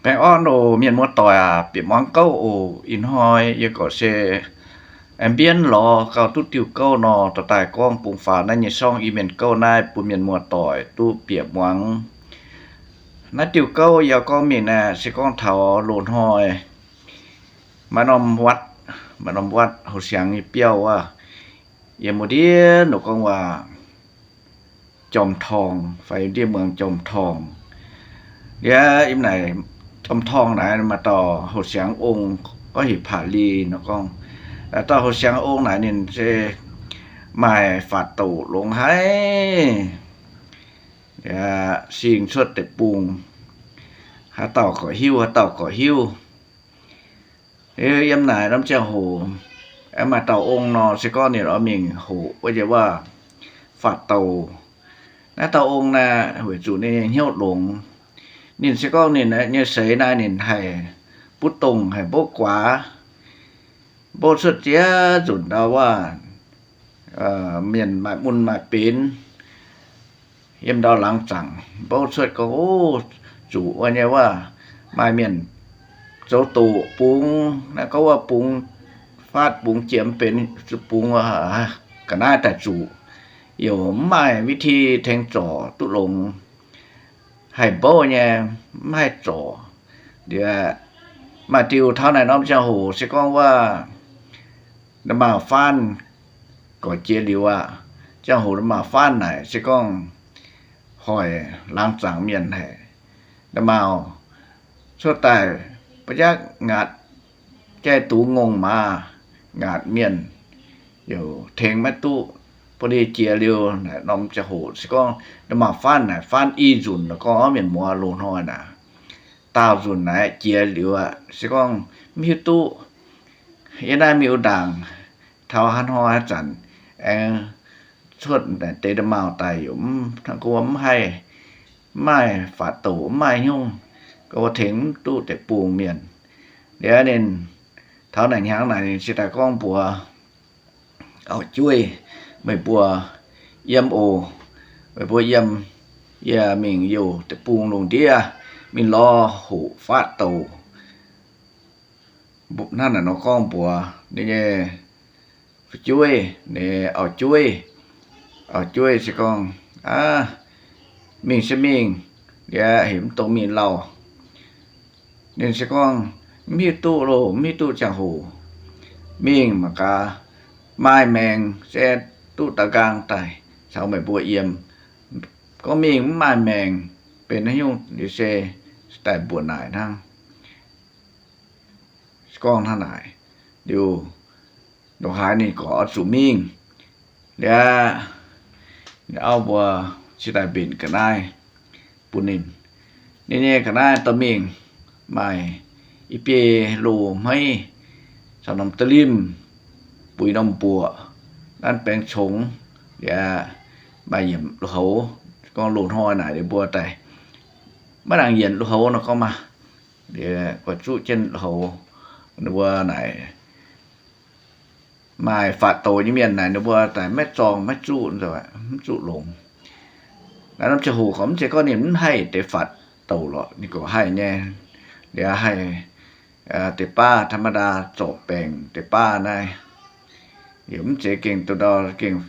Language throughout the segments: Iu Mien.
Baengh orn oc, mienh muoz-doic aac, bieqc muangx gouv oc. Ih hnoi yie gorqv se aengx mbienv lorz gauh duqv diuh gouv nor, dorh daaih gorngv bungx faaux naaiv nyei sorng Iu-Mienh gouv naaiv bun mienh muoz-doic duqv bieqc muangx. Naaiv diuh gouv yie gorngv mingh naaiv se gorngv taux loz-hnoi maaih norm watv, maaih norm watv Houx Siangx nyei biauv wuov, yiem wuov ndiev nor gorngv waac Jorm Torng fai ndiev muangx Jorm Torng. Liuz yiem naaic Jorm Torng naaic maaih dauh Houx Siangx ong, gorngv heuc Paa Li nor gorngv. Dauh Houx Siangx ong naaic ninh se maaih faatv douc longx haic. Sing cuotv deic-bung, haaix dauh gorqv hiuv, haaix dauh gorqv hiuv. Liuz yiem naaic norm ziangh hoc, aengx maaih dauh ong nor se gorngv ninh oix mingh hoqc wuov nyei waac faatv douc. Naaiv dauh ong naaic weic zuqc ninh nyei hnyouv longx. Ninh se gorngv ninh nyei seix naaiv ninh haih butv dongh haih mbouv guaax, mbouv cuotv ziex nzunc ndau waac, mienh maaih mun maaih benx yiem ndau laangz zaangc mbouv cuotv gorngv, o, zuqc wuov nyei waac maaih mienh zoux doqc bungx, naaiv gorngv wuov bungx faatv bungx jiem benx bungx ga'naaiv daaih zuqc, yaac mv maaih วิธี tengx zorc duqv longx. Haih mbouv nyei, mv haih zorc. Liuz maaih diuh taux naaic norm ziangh hoc se gorngv wuov nda'maauh faanv gorqv jiex liuz aqv. Ziangh hoc nda'maauh faanv naaic se gorngv hoic laangz zaangc mienh haic. Nda'maauh cuotv daaih ba'jatv ngaatc jai dungz ngongh maaz, ngaatc mienh yaac tengx maiv duqv. Bun ninh jiex liuz naaic norm ziangh hoc se gorngv nda'maauh faanv naaic faanv i nzunc lorqc, gorngv mienh muoz loz-hnoi naaic daauh nzunc naaic jiex liuz aqv se gorngv mv hiuv duqv. Yiem naaiv miuc ndaangc taux haaix hnoi haaix zanc aengx cuotv deix nda'maauh daaih yaac mv, hnangv gorngv mv haih, mv maaih faatv douc, mv maaih hnyouv, gorngv tengx mv duqv deic-bung mienh. Liuz ninh taux naaic hnyangx naaic ninh cingx daaih gorngv mbuox auv-jueiv, meih mbuo yiem oc. Meih mbuo yiem, yie mingh youh deic-bung lungh ndiev mingh lorz hoqc faatv douc. Hnangv naaic nor gorngv mbuox ninh nyei fu'jueiv, ninh auv-jueiv. Auv-jueiv se gorngv, Aav, mingh se mingh, liuz heuc mv dungx mingh lauh. Ninh se gorngv, Mv hiuv duqv loh, mv hiuv duqv ziangh hoc. Mingh mangc gaax, maaih maengc se duqv da'nqaang daaih caux meih mbuo yiem. Gorngv mingh mv maaih maengc, benx haaix nyungc liuz se daaih mbuoqc naaic hnangv. Se gorngv hnangv naaic liuz, ndongc haaix ninh gorqv oix zuqc mingh. Liuz auv mbuo cingx daaih mbenc ga'naaiv bun ninh. Ninh nyei ga'naaiv dorh mingh maaih i biei loz-hmeiv caux norm da'limh, buix norm mbuoqc, nanv baeng congx, liuz maaih yiemc lui-houx. Gorngv loz-hnoi naaic ninh mbuo daaih maiv nangc yienc lui-houx nor gorngv maah, liuz oix zuqv jienv lui-houx. Ninh mbuo naaic maaih faatv douc nyei mienh naaic ninh mbuo daaih maiv zorng maiv zuqv, mv zuqv longx. Naaiv norm ziangh hoc gorngv mv zeiz gorngv ninh mv haih deix faatv douc lorqc, ninh gorqv haih nyei. Liuz haih deix baav ธรรมดา zorc baengc deix baav naaiv. Yaac mv zeiz gengh duqv ndau gengh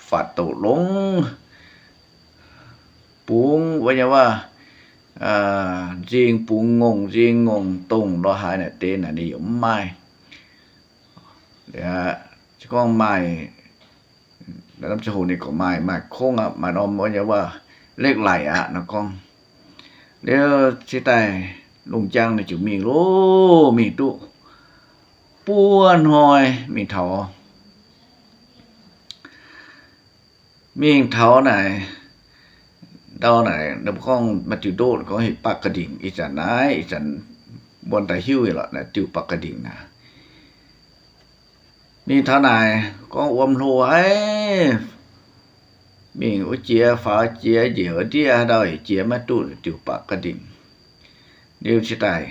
faatv douc longx. Bungx wuov nyei waac, nzing bungx ngongh, nzing ngongh dongh lorz haaix naaic deix naaic ninh yaac mv maaih. Se gorngv maaih, norm ziangh hoc ninh gorqv maaih, maaih kongv aqv, maaih norm wuov nyei waac, เหล็กไหล aqv nor gorngv. Liuz cingx daaih lungh njang ninh ziouc mingh loh, mingh duqv buo hnoi mingh taux. Mingh taux naaic, ndau naaic ninh mbuo gorngv maaih diuh ndoqv gorngv heuc ปากกระดิ่ง. Ih zanc naaiv, ih zanc mbuo daaih hiuv lorqc, naaiv diuh ปากกระดิ่ง naaic. Mingh taux naaic gorngv wuom hlo haic, mingh wuov jiex faaux jiex njiec wuov ndiev haaix ndau yaac jiex maiv duqv diuh ปากกระดิ่ง. Liuz cingx daaih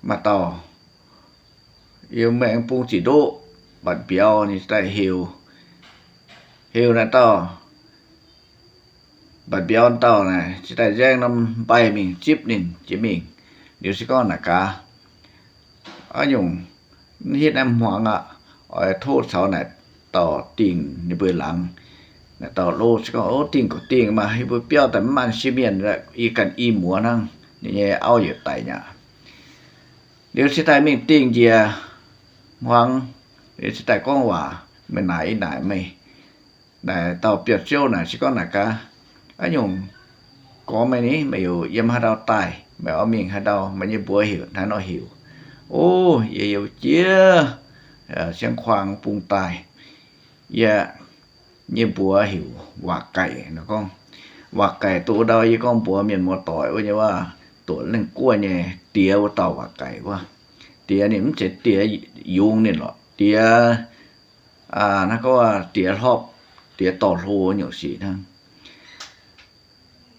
maaih dauh yiem maengx bung ziqc ndoqv mbatc mbiauz, ninh daaih heuc, heuc naaic dauh mbatc mbiauz dauh naaic cingx daaih nzaeng norm mbaih mingh zipv ninh jiex mingh. Liuz se gorngv naaic gaax, a'nyungc hitv naaiv hmuangx aqv, oix tov caux naaic dauh dingh ninh mbuo laangz. Naaic dauh lo se gorngv, Ov, dingh gorqv dingh maah, yie mbuo biauv daaih mv maaih sieqv mienh, yie ganh i muoz hnangv. Ninh nyei auv yietc daic nyaqc. Liuz se daaih mingh dingh njiec hmuangx, liuz se daaih gorngv waac, meih naaic i naaic meih. Naaic dauh biauv-ziouv naaic se gorngv naaic gaax, A'nyungc gorx meih ni, meih yaac yiem haaix ndau daaih? Meih oix mingh haaix ndau? Meih nyei mbuox heuc haaix nor heuc? O, yie heuc jiex Siang-Kuang bung daaih. Yie nyei mbuox heuc Waac Gaic nor gorngv. Waac Gaic doqc ndau yie gorngv mbuox mienh muoz-doic wuov nyei waac, doqc Lengh Guoqv nyei diex wuov dauh Waac Gaic wuov. Diex ninh mv zeiz diex yungz ninh lorqc, diex naaiv gorngv diex hlopv, diex dorh hlo nyungc sic hnangv.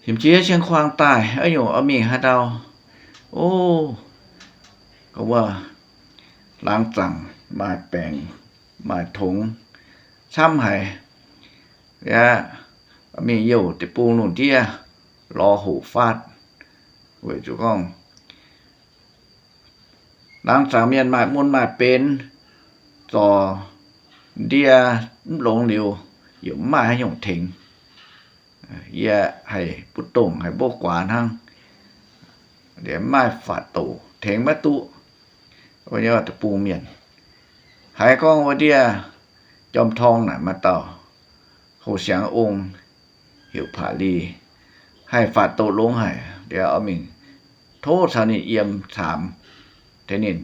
Heuc jiex Siang-Kuang daaih, a'nyungc oix mingh haaix ndau? O, gorngv wuov laangz zaangc maaih baengc maaih tongx camv haic. Aqv, mingh youh deic-bung lungh ndiev lorz hoqc faatv. Weic zuqc gorngv laangz zaangc mienh maaih mun maaih benx, zorc ndie mv longx liuz, yaac mv maaih haaix nyungc tengx. Yie haih mbu'ndongx haih mbouv guaax hnangv, mv maaih faatv doqc tengx maiv duqv. Wuov nyei deic-bung mienh haiz gorngv wuov ndiev Jorm Torng naaic maaih dauh hoh siangx ong heuc Paac Li, haih faatv doqc longx haic. Liuz oix mingh tov caux ninh yiem caamx, tengx ninh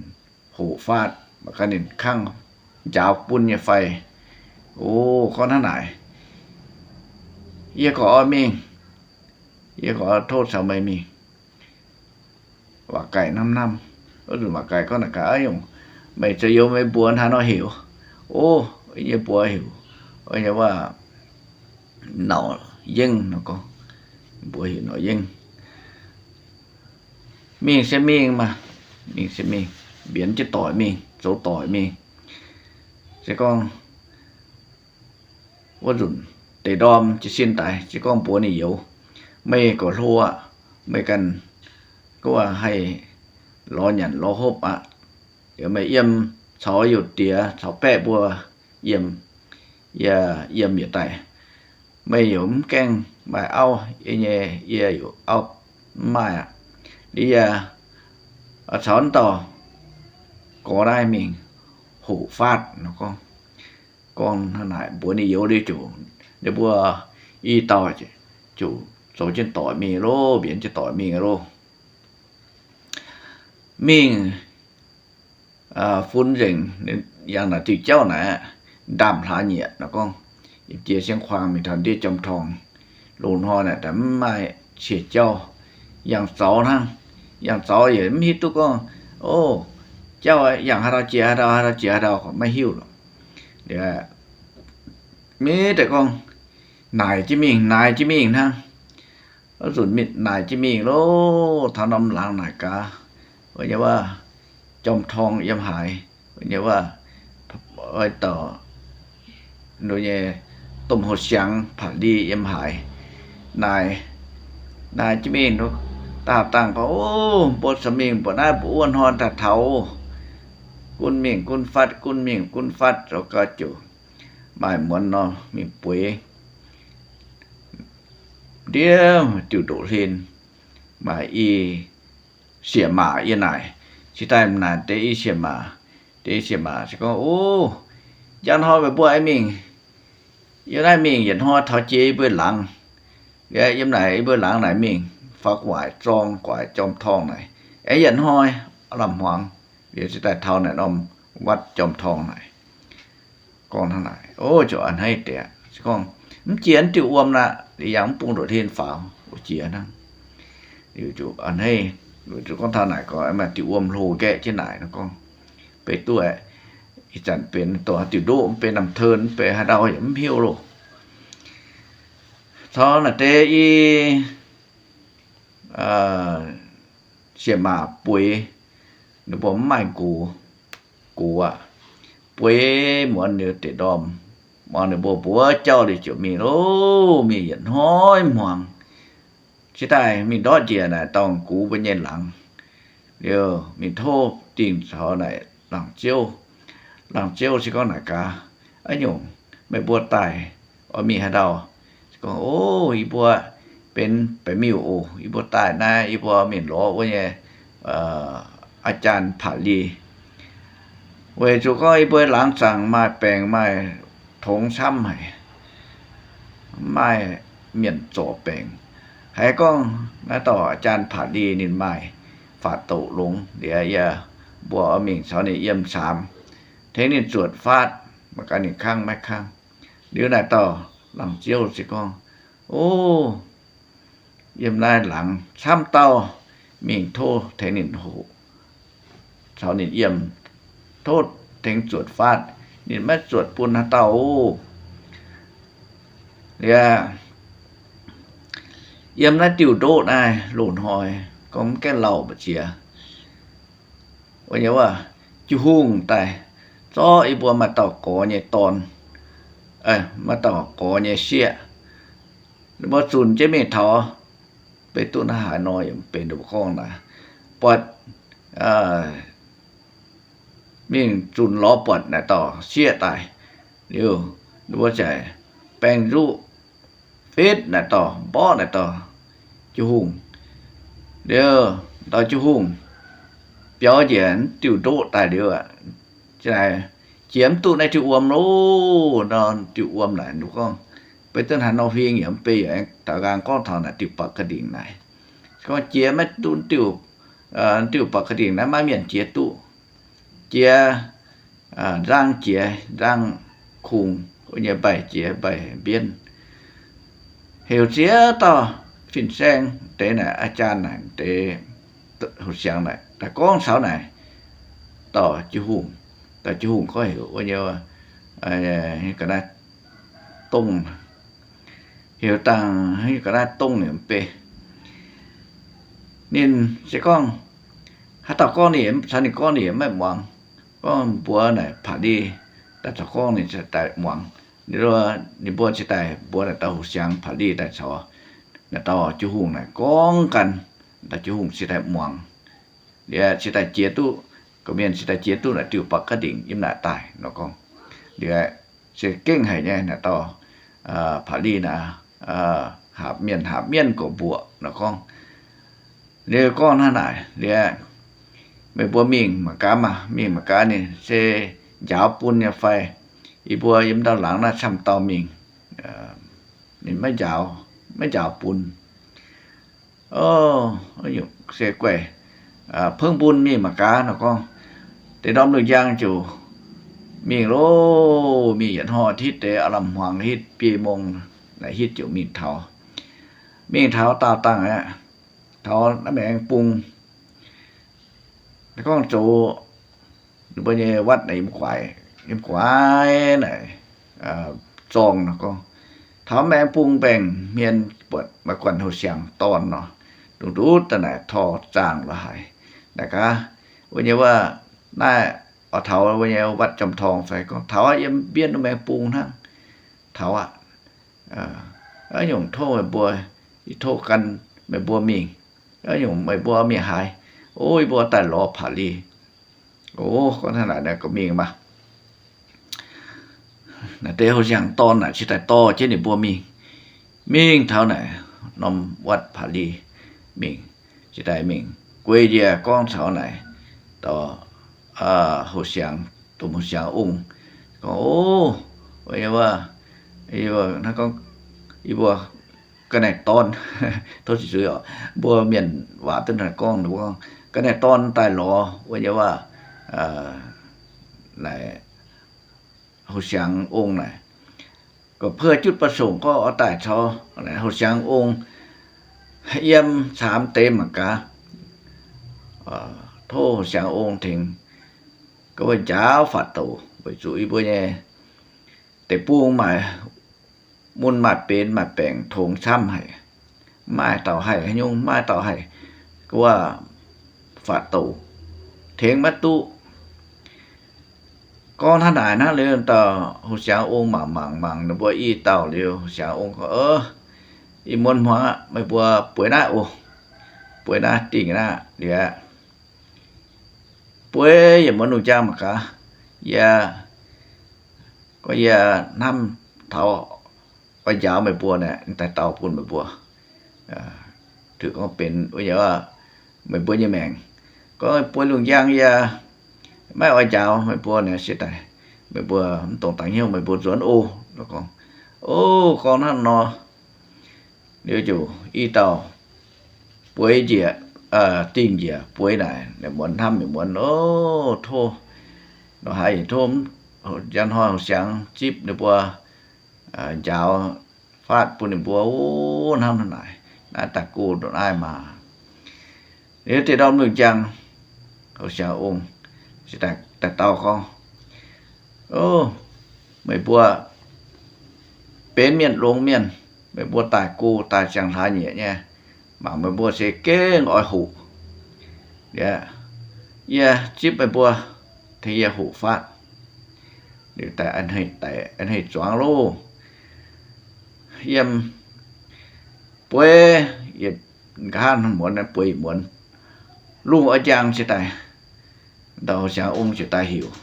hoqc faatv, mangc gaax ninh kangv njaaux bun nyei fai. O, gorngv hnangv naaic, yie gorqv oix mingh, yie gorqv oix tov caux meih mingh. Waac Gaic hnamv hnamv, wuov nzunc Waac Gaic gorngv naaic gaax, A'nyungc, meih zoux youz meih mbuox haaix nor heuc? O, yie nyei mbuox heuc, yie nyei waac Nauc Yengh nor gorngv. Mbuox heuc Nauc Yengh. Mingh se mingh maah, mingh se mingh, mbienx jienv doic mingh, zoux doic mingh. Se gorngv wuov nzunc deix ndorm jiez sin daaih, se gorngv mbuox ninh youz, meih gorqv hlo aqv, meih ganh gorngv haih lorz nyanc lorz hopv aqv. Liuz meih yiem caux youh diex caux baeqv mbuo yiem, yie yiem yietc daaih. Meih yaac mv gaengh maaih auv, yie nyei, yie yaac auv mv maaih aqv. Liuz yie caux naaiv dauh gorx naaiv mingh hoqc faatv nor gorngv. Gorngv hnangv naaic mbuox ninh youz liuz ziouc, ninh mbuo i dauh ziouc zoux jienv doic mingh loh, mbienx jienv doic mingh loh. Mingh fun nzengc, yangh naaic diuh jauv naaic, ndaamv-hlaax nyieqc nor gorngv, yiem jiex Siang-Kuang mingh taux ndiev Jorm Torng. Loz-hnoi naaic mv maaih cie jauv, yangh zaux hnangv. Yangh zaux yaac mv hiuv duqv gorngv, o, jauv yangh haaix dauh jiex haaix dauh, haaix dauh jiex haaix dauh maiv hiuv lorqc. Mv deix gorngv naaic jienv mingh, naaic jienv mingh hnangv. Wuov nzunc naaic jienv mingh loh, taux norm laangz naaic gaax, wuov nyei waac Jorm Torng yiem haaix, wuov nyei waac, oix dauh nyei domh hoh siangx Paac Li yiem haaix. Naaic, naaic jienv mingh, daauh dangh gorngv, O, mbuo caux mingh mbuo naaiv mbuo wuov hnoi daaih taux, gunv mingh gunv fatv, gunv mingh gunv fatv, zoux gau ziouc maaih muonz nor mingh bueix ndiev diuh ndoqv-hlen, maaih i sieqv-maac yiem naaic. Cingx daaih naaic deix i sieqv-maac, deix i sieqv-maac se gorngv, O, njang hnoi meih mbuo aengx mingh, yiem naaiv mingh yietc hnoi taux jiex yie mbuo laangz. Liuz yiem naaic yie mbuo laangz naaic mingh faaux gu'nguaaic zorng, gu'nguaaic Jorm Torng naaic, aengx yietc hnoi lamh hmuangx, liuz cingx daaih taux naaic norm วัด Jorm Torng naaic. Gorngv hnangv naaic, o, ziouc a'hneiv deix. Se gorngv mv jiex diuh wuom aqv, liuz yangh mv bung ndoqv-hlen faaux, o, jiex hnangv. Liuz ziouc a'hneiv, gorngv taux naaic gorngv maaih diuh wuom hlo nqaeqv jienv naaic nor gorngv, beiv duqv ih zanc benx dongh haaix diuh ndoqv, mv benx อำเภอ mv benx haaix ndau yaac mv hiuv loh. Taux naaic deix i sieqv-maac bueix, ninh mbuo mv maaih nqox, nqox aqv. Bueix muonz liuz deix ndorm, muangx ninh mbuo mbuox jauv liuz ziouc mingh loh, mingh yietc hnoi hmuangx. Cingx daaih mingh ndortv njiec naaic dorngx gux mbuo nyei laangz. Liuz mingh tov dingh caux naaic laangz ziouv. Laangz ziouv se gorngv naaic gaax, A'nyungc, meih mbuo daaih oix mingh haaix ndau? Se gorngv, O, yie mbuo benx baeqc miuh oc. Yie mbuo daaih naaiv, yie mbuo mingh lorz wuov nyei อาจารย์ Paac Li. Weic zuqc gorngv yie mbuo laangz zaangc maaih baengc maaih tongx camv haic, maaih mienh zorc baengc. Haiz gorngv naaiv dauh อาจารย์ Paac Li ninh maaih faatv doqc longx, liuz yie mbuo oix mingh caux ninh yiem caamx, tengx ninh zuotc faatv, mangc gaax ninh kangv maiv kangv. Liuz naaic dauh laangz ziouv se gorngv, O, yiem naaiv laangz camv dauh, mingh tov tengx ninh hoqc, caux ninh yiem, tov tengx zuotc faatv, ninh maiv zuotc bun haaix dauh oc. Liuz yiem naaiv diuh ndoqv naaiv loz-hnoi gorngv mv gaengh lauh mbu'ziex, wuov nyei wuov, Jiu-Hungh daaih zorqv yie mbuo maaih dauh gorx nyei dorn, maaih dauh gorx nyei sieqv, ninh mbuo zunc jienv mingh taux, beiv duqv naaiv haaix nor yaac mv benx, ninh mbuo gorngv naaic, buatc, mingh zunc lorz buatc naaic dauh sieqv daaih. Liuz ninh mbuo ziouc baeng nzuqv fitv naaic dorh, mborqv naaic dorh Jiu-Hungh. Liuz dauh Jiu-Hungh biaux njiec diuh ndoqv daaih liuz, jiex mv duqv naaiv diuh wuom loh. Nor diuh wuom naaic ninh gorngv, beiv duqv haaix nor huing yaac mv bei, yaac aengx daaux nqaang gorngv taux naaic diuh ba'ga'ndingc naaic. Gorngv jiex maiv duqv diuh, diuh ba'ga'ndingc naaiv maiv mienh jiex duqv. Jiex, nzangv jiex nzangv kungx, wuov nyei mbaih jiex mbaih mbienv. Heuc ziex dauh fin-saeng deix naaic, อาจารย์ naaic deix, hoqc siangx naaic daaih gorngv caux naaic dauh Jiu-Hungh. Dauh Jiu-Hungh gorngv heuc wuov nyei ga'naaiv dongh, heuc dangh ga'naaiv dongh ninh mv bei. Ninh se gorngv haaix dauh gorngv ninh, caux ninh gorngv ninh maiv muangx. Gorngv mbuox naaic Paac Li daaih caux gorngv ninh daaih muangx. Ninh mbuo cingx daaih mbuox naaic dauh hoqc siangx Paac Li daaih caux naaic dauh Jiu-Hungh naaic gorngv ganh. Dauh Jiu-Hungh cingx daaih muangx. Liuz cingx daaih jiex duqv, gorqv-mienh cingx daaih jiex duqv naaic diuh ba'ga'ndingc yiem naaic daaih nor gorngv. Liuz se gengh haic nyei naaic dauh Paac Li naaic, haapv mienh haapv mienh gorqv-mbuoqc nor gorngv. Liuz gorngv hnangv naaic liuz, meih mbuo mingh mangc gaax maah, mingh mangc gaax ninh se njaaux bun nyei fai. Yie mbuo yiem ndau laangz naaiv camv dauh mingh, ninh maiv njaaux, maiv njaaux bun. O, se guaih pengv bun mingh mangc gaax nor gorngv. Deix ndorm lungh njang ziouc mingh loh, mingh yietc hnoi hitv deix aav lamh hmuangx hitv biei mong naaic hitv ziouc mingh taux. Mingh taux daauh dangh aqv, taux naaiv maengx bung, gorngv zoux ninh mbuo nyei วัด naaic yiem guaix, yiem guaix naaic zorng nor gorngv. Taux maengx bung mbaengx hmien buatc maaih guanh hoqc siangx dorn nor, ndutv ndutv daaih naaic tor zaangh lo haic. Naaic gaax, wuov nyei wuov, naaiv oix taux wuov nyei วัดจอมทอง fai gorngv taux aqv, yiem mbienv wuov maengx bung hnangv. Taux aqv. Aav nyungc tov meih mbuo, yie tov gan meih mbuo mingh. Aav nyungc meih mbuo mingh haaix? O, yie mbuo daaih lorz Paac Li. O, gorngv hnangv naaic naaic gorqv mingh maah. Naaiv deix hoqc siangx dorn naaic cingx daaih dorh jienv ninh mbuo mingh. Mingh taux naaic norm วัด Paac Li mingh, cingx daaih mingh guei njiec gorngv taux naaic dorh hoqc siangx, domh hoqc siangx ong gorngv, O, yie mbuo, yie mbuo, yie mbuo ga'naaiv dorn, tov zuiz oc, mbuo mienh waac duqv naaic gorngv, gorngv ga'naaiv dorn daaih lorz wuov nyei waac, naaic hoqc siangx ong naaic, gorqv-buo jutv ประสงค์ gorngv oix daaih caux hoqc siangx ong yiem caamx deix mangc gaax, tov hoqc siangx ong tengx gorngv mbuo njaaux faatv douc, weic zuqc yie mbuo nyei deic-bung maaih mun maaih benx maaih baengc tongx camv haic. Maaih dauh haih haaix nyungc, maaih dauh haih gorngv faatv douc tengx maiv duqv. Gorngv hnangv naaic hnangv liuz, dauh hoqc siangx ong mangc mangc mangc ninh mbuo i dauh liuz, hoqc siangx ong gorngv, Ih muonz hmuangx aqv, meih mbuo bueix naaiv oc. Bueix naaiv dingh naaiv liuz, bueiv yietc muonz lungh njang mangc gaax, yie gorngv yie hnamv taux oix njaaux meih mbuo naaic, daaih dau bun meih mbuo. Aa, gorngv benx meih mbuo nyei maengc. Gorngv bueiv lungh njang yie maiv oix njaaux meih mbuo naaic, se daaih meih mbuo mv dongh dangx hnyouv, meih mbuo nzuonx oc. Gorngv, o, gorngv hnangv nor, liuz ziouc i dauh bueiv njiec, dingh njiec bueiv naaic, muonz hnamv muonz, o, tov, nor haiz tov, njang hnoi hoqc siangx zipv ninh mbuo, njaaux faatv bun ninh mbuo, o, hnamv hnangv naaic, naaiv daaih go ndongc naaiv maah. Liuz deix ndorm lungh njang, hoqc siangx ong daaih dau gorngv, o, meih mbuo benx mienh longx mienh, meih mbuo daaih go daaih ziangh hlaax nyieqc nyei, mangc meih mbuo se gengh oix hoqc. Liuz yie zipv meih mbuo, tengx yie hoqc faatv. Liuz daaih a'hneiv zuangx loh. Yiem bueiv, yietc nqa'haav muonz, bueiv muonz, lungh oix njang ziouc daaih, dauh siangx ong ziouc daaih heuc,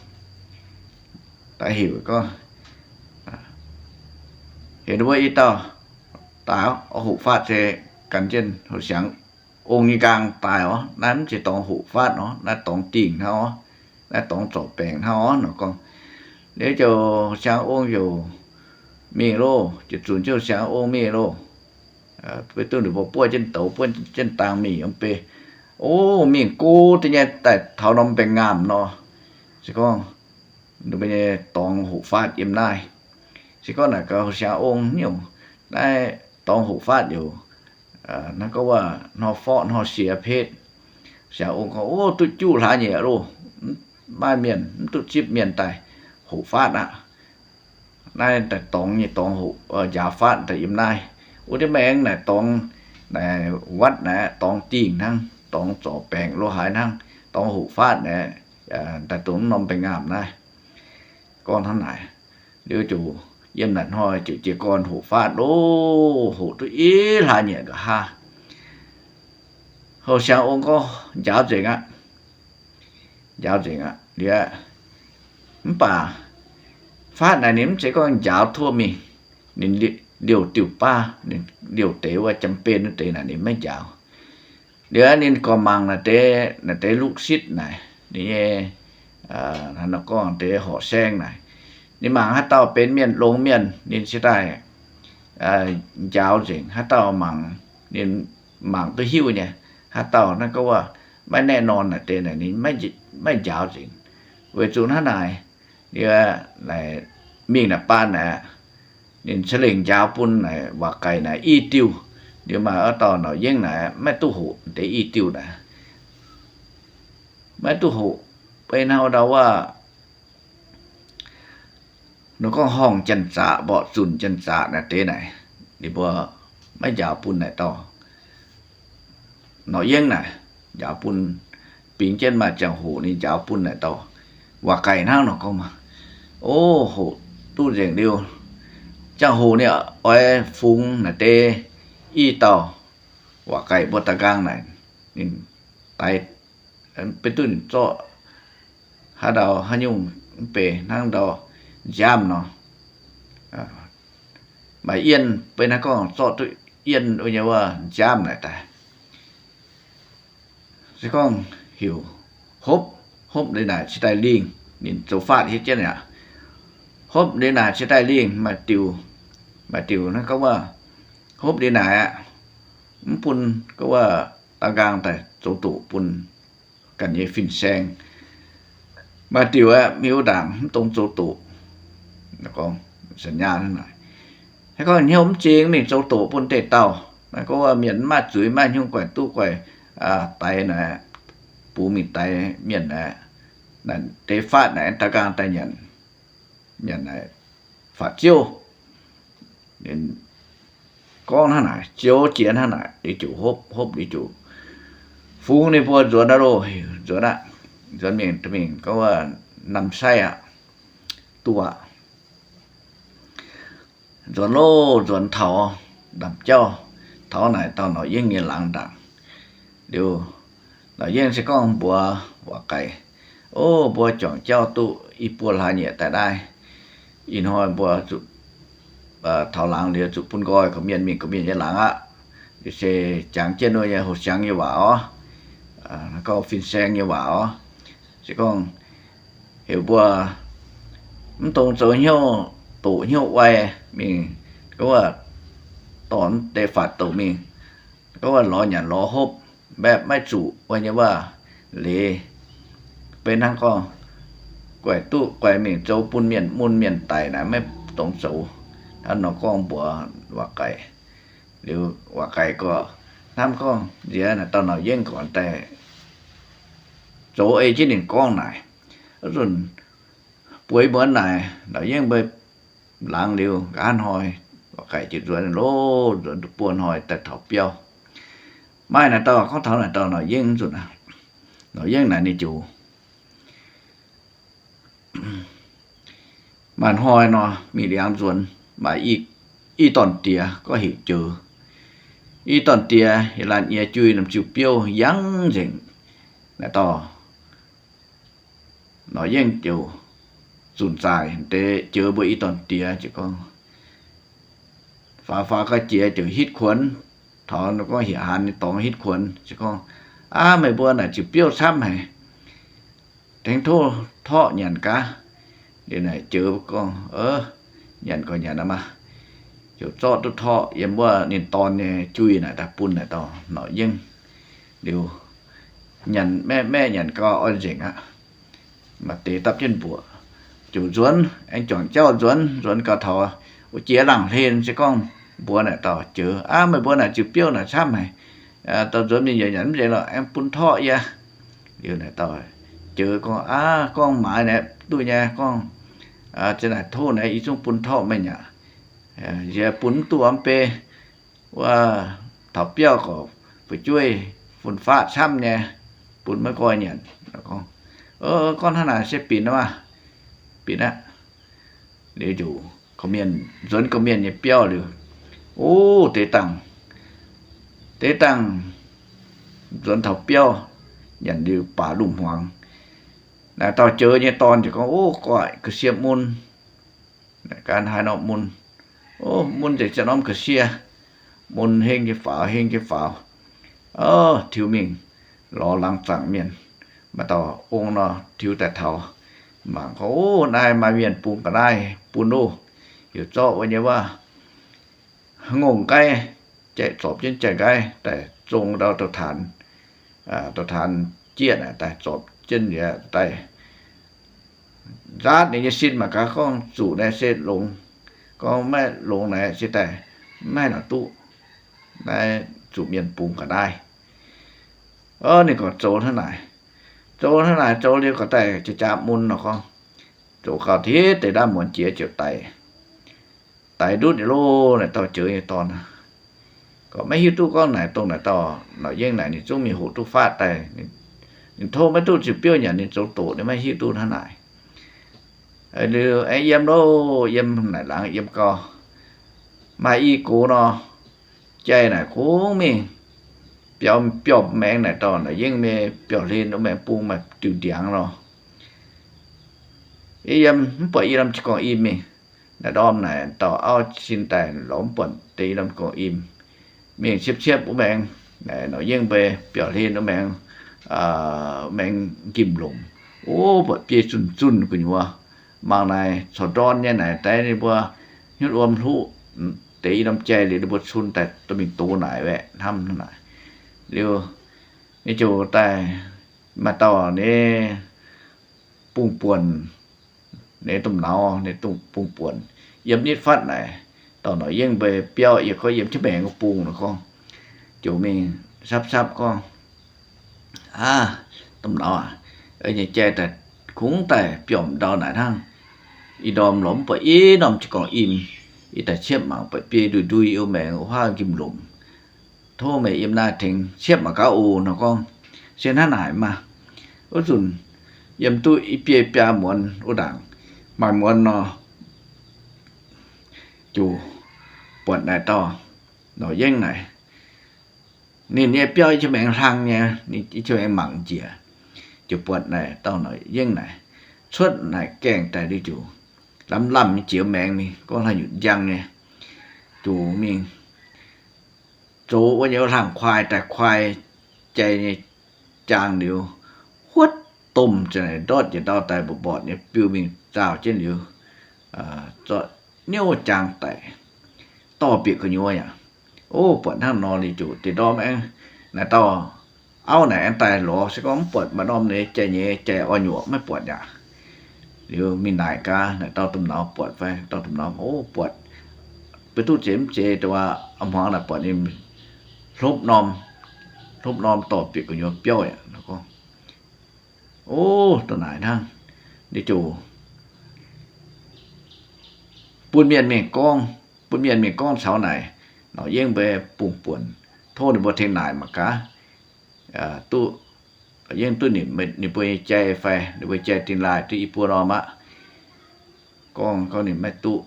daaih heuc gorngv, heuc ninh mbuo i dauh daaih oix hoqc faatv se gan jienv hoqc siangx ong nyei nqaang daaih oc. Naaiv mv zeiz dorngx hoqc faatv oc, naaiv dorngx dingh hnangv oc, naaiv dorngx zorc baengc hnangv oc, nor gorngv. Liuz ziouc siangx ong ziouc mingh loh, ziouc zunc jienv siangx ong mingh loh. Beiv duqv ninh mbuo buov jienv douz, buov jienv dang mingh yiem beiv. O, mingh go deix nyei daaih taux norm baengh ngaamh nor, se gorngv ninh mbuo nyei dorngx hoqc faatv yiem naaiv. Se gorngv naaic gaax siangx ong nyungc, naaiv dorngx hoqc faatv youc, naaiv gorngv waac hnoi forv hnoi siex petv. Siangx ong gorngv, o, duqv juqv hlaax nyieqc loh, maaih mienh mv duqv zipv mienh daaih hoqc faatv aqv. Naaiv daaih dorngx nyei dorngx hoqc, njaaux faatv daaih yiem naaiv. Wuov deix maengx naaic dorngx, naaic watv naaic dorngx dingh hnangv, dorngx zorc baengc lo haaix hnangv, dorngx hoqc faatv naaic, daaih dongh norm baengh ngaamh naaiv. Gorngv hnangv naaic, liuz ziouc yiem naaic hnoi ziouc jiez gorn hoqc faatv loh, hoqc duqv i hlaax nyieqc nqa'haav. Hoqc siangx ong gorngv njaaux nzengc aqv. Njaaux nzengc aqv. Liuz, mv baac faatv naaic ninh mv zeiz gorngv njaaux tuov mingh. Ninh liouh diuh baav, ninh liouh deix wuov jam-ben wuov deix naaic ninh maiv njaaux. Liuz ninh gorqv mangc naaic deix, naaic deix lukv sitv naaic, ninh nyei, aa, gorngv deix horqc saeng naaic, ninh mangc haaix dauh benx mienh longx mienh ninh cingx daaih njaaux nzengc. Haaix dauh mangc, ninh mangc duqv hiuv nyei. Haaix dauh naaiv gorngv waac maiv แน่นอน naaic deix naaic ninh maiv njaaux nzengc. Weic zuqc hnangv naaic, liuz, mingh naaic baan naaic, ninh ca'lengc njaaux bun naaic waac gaic naaic i diuh. Liuz maaih oix dauh Norqc Yiengv naaic maiv duqv hoqc deix i diuh naaic, maiv duqv hoqc. Beiv hnangv ndau wuov, ninh gorngv horngh janx-zaqc, mborqv zunc janx-zaqc naaic deix naaic, ninh mbuo maiv njaaux bun naaic dauh Norqc Yiengv naaic, njaaux bun, bingx jienv maaih ziangh hoc ninh njaaux bun naaic dauh waac gaic hnangv nor gorngv maah. O, hoqc duqv nzengc liuz, ziangh hoc ninh oix fungx naaic deix i dauh waac gaic mbuo da'nqaang naaic, ninh daix, beiv duqv ninh zorqv haaix ndau haaix nyungc mv bei hnangv ndau nziaamv nor. Maaih yienh, beiv naaiv gorngv zorqv duqv yienh wuov nyei wuov nziaamv naaic daaih. Se gorngv heuc hopv, hopv liuz naaic cingx daaih lingh, ninh zoux faatv hietv jienv aqv. Hopv liuz naaic cingx daaih lingh, maaih diuc, maaih diuc naaiv gorngv wuov, hopv liuz naaic aqv, mv bun gorngv wuov da'nqaang daaih zoux doqc bun ganh nyei fin-saeng. Maaih diuc aeqv, miuc ndaangc mv dongx zoux doqc. Haaix gorngv hnyouv mv zingx mingh zoux doqc bun deix dauh, naaiv gorngv mienh mv maaih zuiz, maaih hnyouv guaix duqv guaix daix naaic, bungx mingh daix mienh aeqv, deix faatv naaic da'nqaang daaih nyanc, nyanc naaic faatv ziouv. Gorngv hnangv naaic, ziouv jiex hnangv naaic, liuz ziouc hopv, hopv liuz ziouc fungx ninh mbuo nzuonx aqv loh, nzuonx aqv. Nzuonx mingh, mingh gorngv wuov Namsaiv aqv, duqv aqv. Nzuonx loh, nzuonx taux ndamc jauv, taux naaic dauh Norqc Yiengv nyei laangz ndaangc. Liuz Norqc Yiengv se gorngv mbuox waac gaic, O, mbuo juangc jauv duqv i buo hlaax nyieqc daaih naaiv, ih hnoi mbuo zuqc taux laangz liuz zuqc bun nqoi gorqv-mienh mingh gorqv-mienh nyei laangz aqv. Liuz se jangx jienv wuov nyei houx siangx nyei waac orv, gorngv fin-saeng nyei waac orv. Se gorngv heuc mbuo mv dungx zoux hnyouv doqc hnyouv wai mingh, gorngv dorh deix faatv douc mingh, gorngv lorz nyanc lorz hopv, mbaeqc maiv zuqc wuov nyei waac-leiz. Beiv hnangv gorngv guaix duqv guaix mingh zoux bun mienh mun mienh daic naaic maiv dungx zoux. Hnangv nor gorngv mbuox waac-gaic. Liuz waac-gaic gorqv hnamv gorngv nziex naaic dauh Nauz Yengh gorqv daaih zoux ei jienv ninh gorngv naaic. Nzunc bueix muonz naaic Nauz Yengh mbuo laangz liuz nqa'haav hnoi, waac-gaic ziouc nzuonx loh, nzuonx buo hnoi daaih taux biauv. Maaih naaic dauh gorngv taux naaic dauh Nauz Yengh nzunc aqv. Nauz Yengh naaic ninh ziouc maaih hnoi nor mingh liangx nzuonx maaih i dorn-diex gorngv heuc Joux. I dorn-diex yietc laanh nyiex jui norm ziuh biouv yangv nzengc. Naaic dauh Nauz Yengh ziouc zunc zaaic deix Joux mbuo i dorn-diex ziouc gorngv, faaux faaux ga'jiex ziouc hitv kuonx, taux gorngv hietc haanz nyei dorngx hitv kuonx ziouc gorngv, Aav, meih mbuo naaic ziuh biouv camv haic, tengx tov torqv nyanc gaax. Liuz naaic Joux gorngv, Nyanc gorqv nyanc aqv maah. Ziouc zorqv duqv torqv yiem wuov ninh dorn nyei jui naaic daaih bun naaic dauh Nauz Yengh. Liuz nyanc maeqv maeqv nyanc gau oix nzengc aqv. Maaih deix dapv jienv mbuoqc, ziouc nzuonx aengx juangc jauv nzuonx, nzuonx gau taux wuov jiex laangh hlen se gorngv mbuox naaic dauh Joux, Aav, meih mbuo naaic ziuh biouv naaic camv haic, dauh nzuonx mingh yaac nyanc mv nzengc lorqc, aengx bun torqv yie. Liuz naaic dauh Joux gorngv, Aav, gorngv maaiz naaic duqv nyei, gorngv zinh naaic tov naaic yie zungv bun torqv meih aqv. Yie bun mv duqv mv bei, wuov taux biauv gorqv fu'jueiv fun-faqv camv nyei, bun maiv nqoi nyanc. Gorngv, Gorngv hnangv naaic se binc aqv maah. Binc aqv. Liuz ziouc gorqv-mienh nzuonx gorqv-mienh nyei biauv liuz, o, deix dangh, deix dangh nzuonx taux biauv nyanc liuz baac lungh hmuangx. Naaic dauh Joux nyei dorn ziouc gorngv, O, goiv ga'sie mun. Gan haaix norm mun? O, mun nzengc ziangh norm ga'sie. Mun heng jienv faaux, heng jienv faaux. O, tiux mingh lorz laangz zaangc mienh. Maaih dauh ong nor tiux daaih taux, mangc gorngv, O, naaiv maaih mienh bungx ga'naaiv bun loh. Heuc zorqv wuov nyei waac ngongh nqaiv, jai, zorpc jienv jai-nqaiv daaih zong ndau douh taanx, douh taanx jieqv naaic daaih zorpc jienv liuz daaih nzaatv ninh nyei sin mangc gaax gorngv zuqc naaic se longx, gorngv maiv longx naaic se daaih maiv haih duqv. Naaiv zuqc mienh bungx ga'naaiv. O, ninh gorngv zoux hnangv naaic, zoux hnangv naaic, zoux liuz gorngv daaih jaa-jaa mun nor gorngv, zoux gau tiev deix ndaamv muonz jiex ziouc daic. Daic ndutv nyei loh. Naaic dauh Joux nyei dorn gorngv maiv hiuv duqv gorngv naaic dongh naaic dauh Nauz Yengh naaic ninh zungv mingh hoqc duqv faatv daaih. Ninh tov maiv duqv ziuh biouv nyanc, ninh zoux doqc ninh maiv hiuv duqv hnangv naaic. Liuz aengx yiem loh, yiem naaic laangz yiem gau, maaih i gox nor, jai naaic kungx mingh biaux biauv maengx naaic dauh Nauz Yengh nyei biauv-hlen wuov maengx bung maaih diuh ndiangx nor. Yiem mv buatc i norm jiu-gorngv im mingh. Naaic ndorm naaic dauh auv sin daaih lorz mv buatc deix i norm jiu-gorngv im, mingh ciepv-ciepv wuov maengx, Nauz Yengh mbuo biauv-hlen wuov maengx, maengx njimv-lomc. O, buatc biei zunh zunh gu'nyuoz. Mangc naaic corc ndorn nyei naaic daaih ninh mbuo hnyutv wuom hluqv deix i norm jai liuz ninh mbuo cun daaih dorh mingh dox naaic waeqc hnamv naaic. Liuz ninh ziouc daaih, maaih dauh nyei bung buonc, nyei domh nauz nyei bung buonc yiem nitv fatv naaic, dauh Nauz Yengh mbuo biauv, yie gorngv yiem jienv maengx bung nor gorngv, ziouc mingh sapv sapv gorngv, Aav, domh nauz aac, nyei jai daaih kungx daaih biomv ndau naaic hnangv. Ih ndorm lorz mv buatc i norm jiu-gorngv im. Yie daaih ciepv mangc buatc biei ndui-ndui wuov maengx, wuov haav njimv-lomc. Tov meih yiem naaiv tengx ciepv mangc gaax oc nor gorngv. Se hnangv naaic maah. Wuov nzunc yiem duqv i biei biaa muonz wuov ndaangc, maaih muonz nor, ziouc buatc naaic dauh Nauz Yengh naaic, ninh nyei biauv i jienv maengx hlang nyei, i jienv maengx mangc njiec. ziouc buatc naaic dauh Naaic Yienv naaic cuotv naaic gaengh daaih liuz ziouc lamh lamh nyei jiex maengx mingh, gorngv haaix nyungc njang nyei, ziouc mingh zoux wuov nyei hlang kuaai daaih, kuaai jai nyei jaang liuz, huotv domh ziouc naaic ndortv njiec ndau daaih mborqv mborqc nyei biu mingh zaauh jienv liuz, zorqv niouv jaang daic, dorh bieqc gu'nyuoz yaac, o, buatc hnangv nor liuz ziouc deix ndorm aengx naaic dauh auv naaic aengx daaih lorz, se gorngv mv buatc maaih norm nyei jai nyei jai orv nyuoqc maiv buatc yaac. Liuz mingh naaic gaax naaic dauh domh nauz buatc fai, dauh domh nauz, o, buatc, maiv duqv zeiz mv zeiz, dongh wuov a'hmuangx naaic buatc ninh hlopv norm, hlopv norm dorh bieqc gu'nyuoz biauv yaac gorngv, o, dongh naaic hnangv. Liuz ziouc bun mienh mingh gorngv, bun mienh mingh gorngv caux naaic Naaic Yienv mbuo bungx buonc, tov ninh mbuo tengx naaic mangc gaax, duqv, Yienv duqv ninh, ninh mbuo nyei jai fai, ninh mbuo jai dingh laaih duqv i buo norm aqv. Gorngv, gorngv ninh maiv duqv.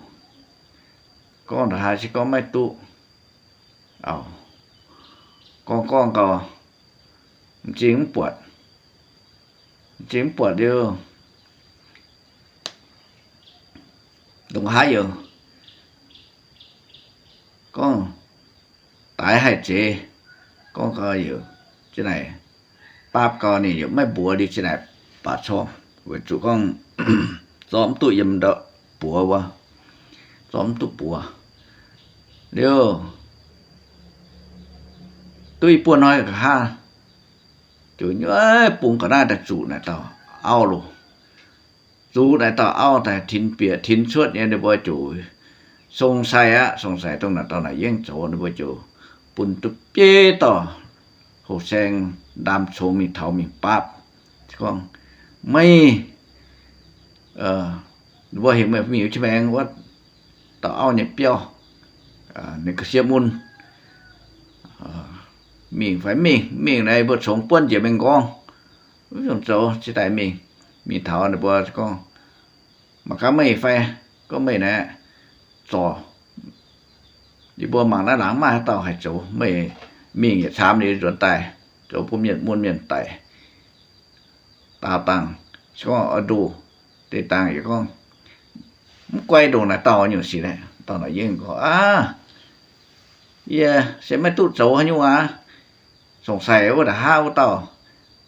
Gorngv ndongc haaix se gorngv maiv duqv. Gorngv, gorngv gau, m'zing mv buatc, m'zing mv buatc liuz, ndongc haaix yaac gorngv daix haih zeiz, gorngv gau yaac, jienv naaic baapv gau ninh yaac maiv mbuox liuz jienv naaic baac corngh, weic zuqc gorngv zorqv mv duqv yiem ndau buoz wuov, zorqv mv duqv buoz. Liuz duqv i buo hnoi nqa'haav, ziouc nyuoiv bungx ga'naaiv daaih zuqc naaic dauh auv loh. Zuqc naaic dauh auv daaih tinx bieqc tinx cuotv nyei, ninh mbuo ziouc song sai aqv, song sai dongh naaic dauh Naaic Yienv zoux, ninh mbuo ziouc bun duqv bieiv dauh houh saeng ndaam congx mingh taux mingh baapv. Gorngv, meih, ninh mbuo heuc meih mingh wuov qiex maengx wuov dauh auv nyei biauv, ninh ga'sie mun, mingh fai mingh, mingh naaic mbuo congx buonv njiec mingh nqorngv, mv zungh zoux, ciex daaih mingh. Mingh taux ninh mbuo gorngv, mangc gaax meih fai, gorngv meih naaic zorc, yie mbuo mangc naaiv laangz maaih haaix dauh haih zoux, meih mingh yietc caamx liuz nzuonx daaih, zoux bun mienh mun mienh daic. Daauh dangh se gorngv oix ndoh, deix dangh yaac gorngv, mv guai ndongc naaic dauh nyungc sic naaic. Dauh Naaic Yienv gorngv, aav, yie se maiv duqv zoux haaix nyungc aav. Song sai wuov nqa'haav wuov dauh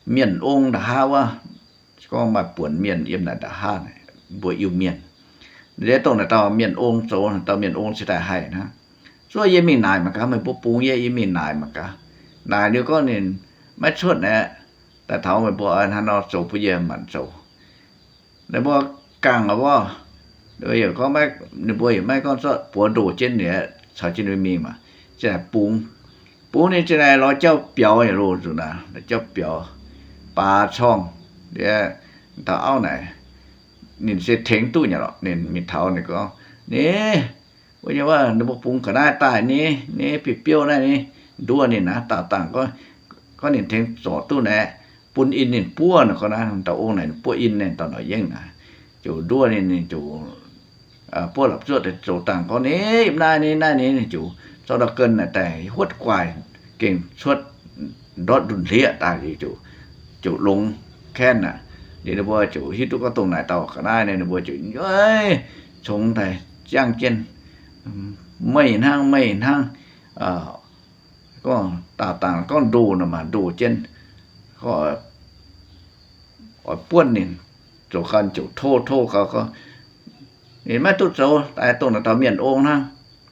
mienh ong nqa'haav wuov, gorngv maaih buonc mienh yiem naaic nqa'haav naaic, mbuo Iu-Mienh. Liuz dongh naaic dauh mienh ong zoux, naaic dauh mienh ong ciex daaih haih hnangv. Zuov yie mingh naaic mangc gaax, meih mbuo bungx yie, yie mingh naaic mangc gaax. Naaic liuz gorngv ninh maiv cuotv naaic, daaih taux meih mbuo hnangv nor zoux bun yie maanc zoux. Ninh mbuo gangh aqv wuov, ninh mbuo yaac gorngv maiv, ninh mbuo yaac maiv gorngv zorqv buoz ndoh jienv ninh, caux jienv ninh mingh maah. Ziouc bungx, bungx ninh ziouc naaic lorz jauv biaux nyei loh nzunc naaic, lorz jauv biaux, baac corngh, liuz dauh auv naaic, ninh se tengx duqv nyei lorqc. Ninh mingh taux ninh gorngv, ni, wuov nyei wuov, ninh mbuo bungx ga'naaiv daaih ni, ni biouv-biouv naaiv ni, nduov ninh aqv. Daauh dangh gorngv ninh tengx zorc duqv naaic, bun in ninh buov nor, gorngv naaiv dauh ong naaic buov in naaic, dauh Naaic Yienv naaic, ziouc nduov ninh, ninh ziouc buov la'zuoqv daaih zoux dangh gorngv ni, yiem naaiv ni, naaiv ni, ninh ziouc zorqv ndau-gen naaic daaih huotv guaaih gengh cuotv ndortv ndunh hlieqv daaih liuz ziouc longx kaenv aqv. Liuz ninh mbuo ziouc hiuv duqv gorngv dongh naaic dauh ga'naaiv, ninh mbuo ziouc nyueiv congx daaih ziangh jienv, meih hnangv, meih hnangv, gorngv daauh dangh gorngv ndoh nor maah, ndoh jienv, gorngv oix buonv ninh, zoux gau ziouc tov, tov gau gorngv ninh maiv duqv zoux, daaih dongh naaic dauh mienh ong hnangv.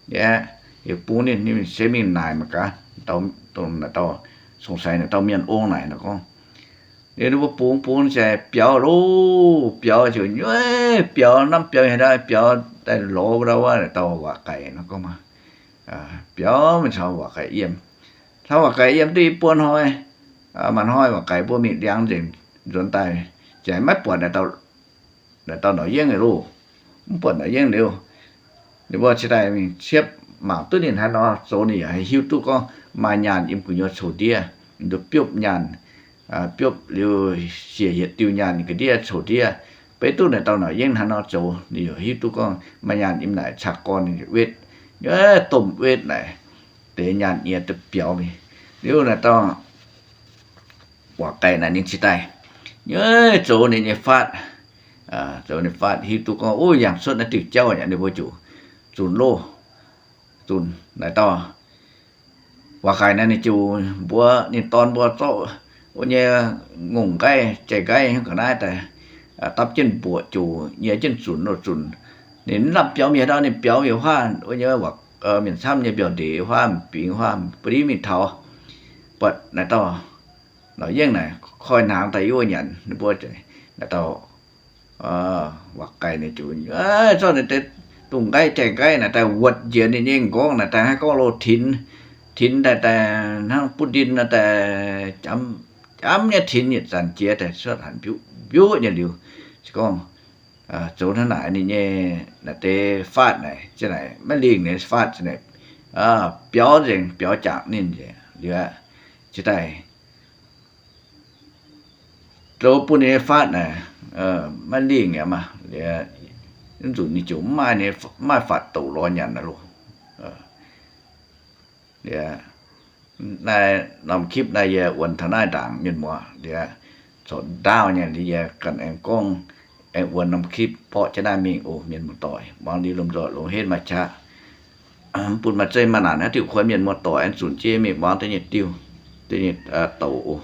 Yaac heuc bungx ninh, ninh se mingh naaic mangc gaax, dongh naaic dauh, song sai naaic dauh mienh ong naaic nor gorngv. Liuz ninh mbuo bungx, bungx ziouc biaux loh, biaux ziouc nyueiv biaux, hnamv biaux haaix ndau, biaux daaih lorz wuov dauh, wuov dauh waac gaic nor gorngv maah, biaux mingh caux waac gaic yiem. Caux waac gaic yiem duqv i buo hnoi, maaih hnoi waac gaic mbuo mingh ndiangx nzengc nzuonx daaih, ziouc maiv buatc naaic dauh Naaic Yienv loh. Mv buatc Naaic Yienv liuz, ninh mbuo ciex daaih mingh ciepv mangc duqv ninh haaix nor zoux, ninh yaac haih hiuv duqv gorngv maaih nyaanh yiem gu'nyuoz coux ndiev, nduov biopv nyaanh, biopv liuz siec yietc diuh nyaanh ga'ndiev coux ndiev. Beiv duqv naaic dauh Naaic Yienv haaix nor zoux, ninh yaac hiuv duqv gorngv maaih nyaanh yiem naaic caqv gorn ninh wetv, nyueiv domh wetv naaic, deix nyaanh nyiex duqv biaux mingh. Liuz naaic dauh waac gaic naaic ninh ciex daaih nyei zoux ninh nyei faatv, zoux ninh faatv hiuv duqv gorngv, o, yangh cuotv naaiv diuh jauv aqv, ninh mbuo ziouc zunc loh, zunc naaic dauh waac gaic naaic ninh ziouc mbuox ninh dorn mbuo zorqv wuov nyei ngongh nqaiv, jai nqaiv hnangv ga'naaiv daaih dapv jienv mbuoqc ziouc nyiex jienv zunc loh zunc. Ninh mv lamh biaux mienh nor, ninh biaux mienh huaav wuov nyei, mienh camv nyei mbiauh ndeic huaav, bingx huaav, ba'div mingh taux. Buatc naaic dauh Laauc Yienv naaic koi hnaangx daaih yie wuov nyanc, ninh mbuo naaic dauh waac gaic ninh ziouc zorqv naaic deix dungz nqaiv, jai nqaiv naaic daaih wuotc njiec ninh nyei m'nqorngv naaic daaih, haaix gorngv loh tinx, tinx daaih, daaih hnangv buv ndin naaic daaih, jamv nyei tinx yietc zanc jiex daaih cuotv hanc mbiuv mbiuv nyei liuz, se gorngv zoux hnangv naaic ninh nyei naaic deix faatv naaic, ziang naaic maiv lingh nyei faatv ziang naaic biaux nzengc, biaux jangc ninh nzengc liuz aqv. Ziang daaih zoux bun ninh nyei faatv naaic maiv lingh aqv maah. Liuz, mv nzunc ninh ziouc mv maaih faatv douc lorz nyanc aqv loh. Liuz, naaiv norm คลิป naaiv yie wuonx taux naaiv ndaangc mienh muoz. Liuz, corc ndaauv nyei, liuz yie ganh aengx gorngv, aengx wuonx norm คลิป borqv jienv naaiv mingh oc mienh muoz-doic. Muangx liuz lomh nzoih longx henv maaih qaqv, mv bun maaih zeiv maaih naanc haaix diuc kuonx mienh muoz-doic aengx zunc jienv mingh muangx da'nyeic diuh, da'nyeic douc oc.